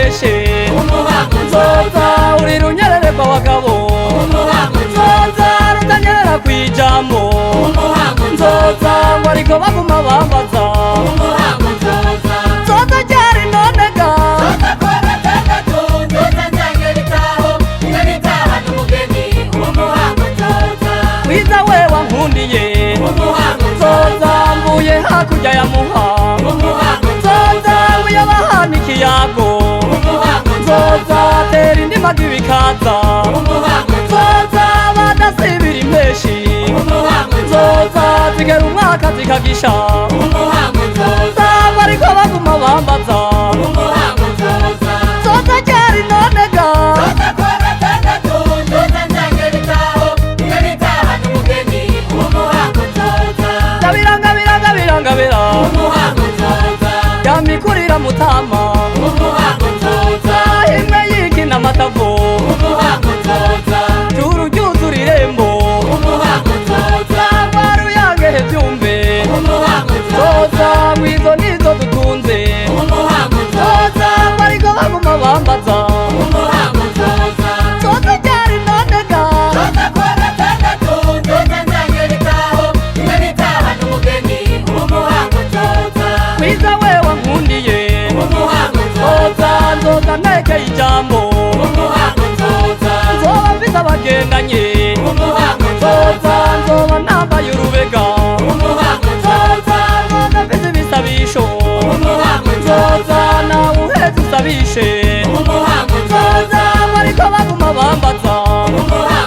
nkureshe. Nzoza uri runyerere rw'abagabo, nzoza rutanyerera kw'ijambo, nzoza ngo ariko baguma bambaza. Nzoza ryari none ga? Nzoza kuwa gatandatu, nzoza nzanye ibitaho, ingene itahana umugeni, umuhango nzoza. Mwiza we wankundiye, Umuhango. Nzoza mvuye hakurya ya Muha, Umuhango. Nzoza wiyabahana ikiyago, Umuhango. Nzoza tera indimaga ibikaza, Umuhango. Nzoza badasibira impeshi, Umuhango. Nzoza zigera umwaka zikagisha, Umuhango nzoza. Nzaba ariko baguma bambaza. Umuhango nzoza. Nzoza ryari none ga? Nzoza kuwa gatandatu, nzoza nzanye ibitaho, ingene itahana umugeni, umuhango nzoza. Ngabira ngabira ngabira ngabira. Umuhango nzoza. Yamikurira mutama. Umuhango nzoza. Imwe yikina amatavu. Umuhango nzoza. Juru ryuzura irembo. Umuhango nzoza. Baruyangehe byumve. Umuhango Nzoza ngwizo nizo dutunze. Umuhango Nzoza bariko baguma bambaza. Umuhango nzoza. Nzoza ryari none ga? Nzoza kuwa gatandatu, nzoza nzanye ibitaho, ingene itahana umugeni, umuhango nzoza. Mwiza we wankundiye, Umuhango nzoza. Nzoza nzoza ntekeye ijambo. Umuhango nzoza. Nzoba mfise abagendanye. Umuhango Nzoza nzoba nambaye urubega. Umuhango Nzoza nzoza mfise ibisabisho. Umuhango Nzoza nawe uhetse usabishe. Umuhango Nzoza bariko baguma bambaza. Umuhango.